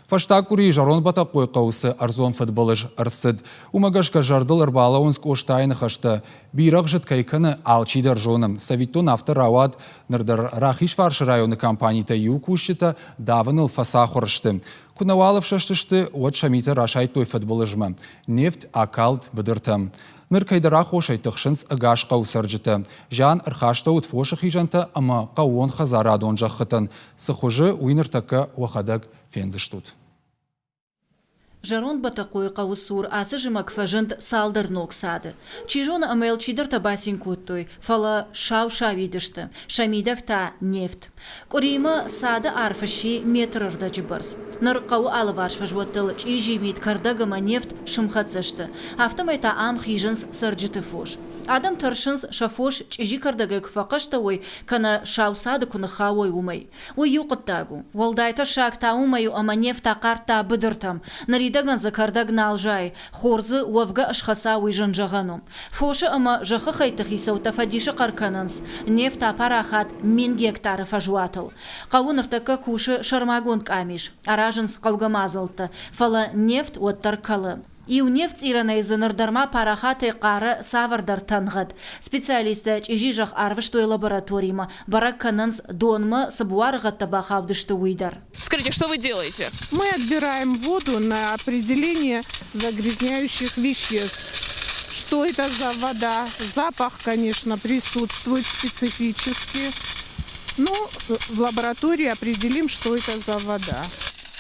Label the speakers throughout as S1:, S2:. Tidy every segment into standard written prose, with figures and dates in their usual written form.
S1: Фӕстаг къуырийы Зӕронд Бӕтӕхъойыхъӕуы цы ӕрдзон фыдбылыз ӕрцыд, уымӕ гӕсгӕ зӕрдыл ӕрбалӕууынц Къостайы ныхӕстӕ. Бирӕгъ зыд кӕй кӕны, алчидӕр зоны. Цӕвиттон, афтӕ рауад, ныр дӕр Рахизфарсы районы компанитӕй иу кусджытӕ давыныл фӕцахуыр сты. Куы нӕ уал ӕфсӕстысты, уӕд сӕ митӕ расайдтой фыдбылызмӕ. Нефть акалд быдыртӕм. Ныр кӕйдӕр аххосӕй тыхсынц ӕгас хъӕуы цӕрджытӕ. Зиан ӕрхастӕуыд фосы хизӕнтӕ ӕмӕ хъӕууон хӕдзарадон зӕххытӕн. Цы хуызы, уый ныртӕккӕ уӕхӕдӕг фендзыстут.
S2: Зӕронд Бӕтӕхъойы хъӕуы цур ацы зымӕг фӕзынд цалдӕр ног цады. Чи зоны ӕмӕ йыл чидӕртӕ бацин кодтой, фӕлӕ сау-сауид сты, сӕ мидӕг та нефт. Къуыримӕ цады арф сси метры рдӕджы бӕрц. Ныр хъӕуы алыварс фӕзуӕттыл чъизи мит, кӕрдӕг ӕмӕ нефт сымхӕццӕ сты. Афтӕмӕй та ам хизынц цӕрджыты фос. Адӕм тӕрсынц, сӕ фос чъизи кӕрдӕгӕй куы фӕхъӕстӕ уой, кӕнӕ сау цады куы ныххауой, уымӕй. Уый иу хъуыддаг у. Уӕлдай тӕссаг та уымӕй у, ӕмӕ нефт ахъардта быдыртӕм. Ныридӕгӕн дзы кӕрдӕг нал зайы, хор дзы уӕвгӕ ысхӕца, уый зын зӕгъӕн у. Фосы ӕмӕ зӕххы хӕйтты хицӕуттӕ фӕдисы хъӕр кӕнынц, нефт апарахат 1000 гектары фӕзуатыл. Хъӕуы ныртӕккӕ кусы сӕрмагонд къамис, аразынц хъӕугӕ мадзӕлттӕ, фӕлӕ нефт уӕддӕр кӕлы. Иу нефтцъирӕнӕй дзы ныр дӕр ма парахатӕй хъары цавӕрдӕр тӕнгъӕд. Специалисттӕ чъизи зӕхх арвыстой лабораторимӕ, бӕрӕг кӕнынц, донмӕ цы буарыгъӕдтӕ бахаудысты, уый дӕр.
S3: Скажите, что вы делаете?
S4: Мы отбираем воду на определение загрязняющих веществ. Что это за вода? Запах, конечно, присутствует специфический. Ну, в лаборатории определим, что это за вода.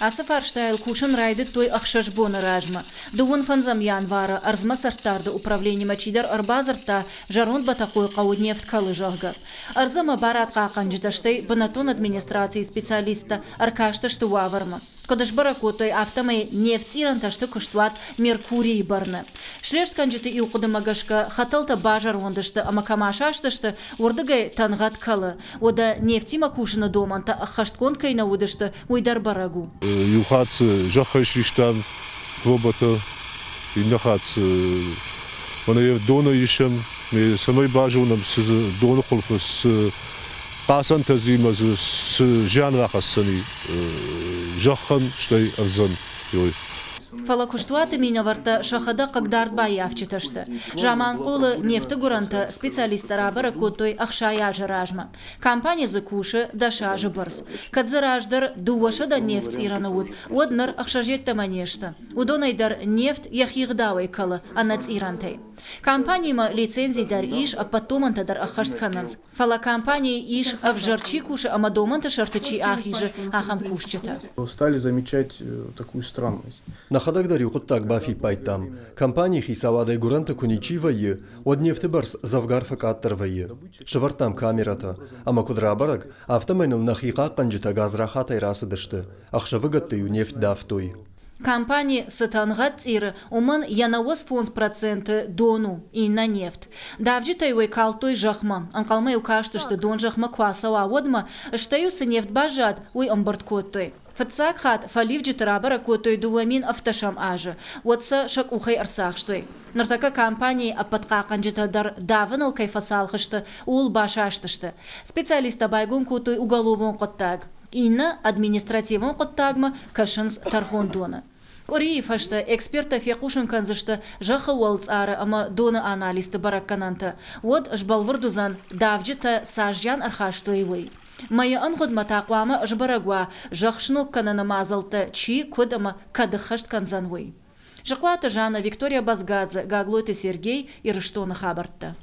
S2: Ацы фарстайыл кусын райдыдтой ӕхсӕз боны размӕ. Дыууын фӕндзӕм январы ӕрдзмӕ цӕстдарды управленимӕ чидӕр ӕрбадзырдта, зӕронд Бӕтӕхъойы хъӕуы нефт кӕлы, зӕгъгӕ. Ӕрдз ӕмӕ барадхъахъхъӕнджытӕ, стӕй бынӕттон администрацийы специалисттӕ ӕркастысты уавӕрмӕ. Куыд сбӕрӕг кодтой, афтӕмӕй нефтцъирӕнтӕ сты куыстуат Меркурийы бӕрны. Слестгӕнджыты иу хъуыдымӕ гӕсгӕ, хӕтӕлтӕ базӕронд сты ӕмӕ кӕм асастысты, уырдыгӕй тӕнгъӕд кӕлы. Уӕдӕ нефтимӕ кусыны домӕнтӕ ӕххӕстгонд кӕй нӕ уыдысты, уый дӕр бӕрӕг у.
S5: Иу хатт дзы зӕххӕй систам пробӕтӕ, иннӕ хатт дзы мӕнӕ йӕ донӕй исӕм, цӕмӕй базонӕм, цы дзы доны хуылфы цы хъацӕнтӕ дзы ӕмӕ дзы цы зиан рахӕсдзӕни зӕххӕн, стӕй ӕрдзӕн. Уый.
S2: Фӕлӕ куыстуаты минӕвӕрттӕ сӕхӕдӕг хъыгдард баййафджытӕ сты. Заманхъулы нефты гуырӕнтӕ специалисттӕ рабӕрӕг кодтой 60 азы размӕ. Компани дзы кусы дӕс азы бӕрц. Кӕд дзы раздӕр 200 нефтцъирӕны уыд, уӕд ныр ӕхсӕз йеддӕмӕ не сты. Уыдонӕй дӕр нефт йӕхи гъдауӕй кӕлы ӕнӕ цъирӕнтӕй. Компаниимӕ лицензи дӕр ис, ӕппӕт домӕнтӕ дӕр ӕххӕст кӕнынц. Фӕлӕ компанийы ис, ӕвзӕр чи кусы ӕмӕ домӕнты сӕрты чи ахизы, ахӕм кусджытӕ.
S6: Стали замечать такую странность.
S7: Нӕхӕдӕг дӕр иу хъуыддаг бафиппайдтам. Компанийы хицауадӕй гуырӕнты куы ничи вӕййы, уӕд нефты бӕрц дзӕвгар фӕкъаддӕр вӕййы. Сӕвӕрдтам камерӕтӕ, ӕмӕ куыд рабӕрӕг, афтӕмӕй ныл нӕхи хъахъхъӕнджытӕ гадзрахатӕй рацыдысты, ӕхсӕвыгӕтты-иу нефть давтой.
S2: Компани цы тӕнгъӕд цъиры, уымӕн йӕ 95% дон у, иннӕ нефт. Давджытӕ-иу ӕй калдтой зӕхмӕ, ӕнхъӕлмӕ-иу кастысты, дон зӕхмӕ куы ацӕуа, уӕдмӕ, стӕй-иу цы нефт баззад, уый ӕмбырд кодтой. Фыццаг хатт фӕливджыты рабӕрӕг кодтой 2017 азы, уӕд сӕ сӕ къухӕй ӕрцахстой. Ныртӕккӕ компанийы ӕппӕт хъахъхъӕнджытӕ дӕр давыныл кӕй фӕцалх сты, ууыл басастысты. Специалисттӕ байгом кодтой уголовон хъуыддаг. Иннӕ административон хъуыддагмӕ кӕсынц тӕрхондоны. Къуырийы фӕстӕ эксперттӕ фехъусын кӕндзысты зӕххы уӕлцъары ӕмӕ доны анализты бӕрӕггӕнӕнтӕ. Уӕд сбӕлвырд уыдзӕн, давджытӕ цас зиан ӕрхастой, уый. Мӕйы ӕмгъуыдмӕ та хъуамӕ сбӕрӕг уа, зӕхх сног кӕныны мадзӕлттӕ чи, куыд ӕмӕ кӕд ӕххӕст кӕндзӕн, уый. Зыхъуаты Жанна, Виктория Базгадзе, Гаглойты Сергей, Ирыстоны хабӕрттӕ.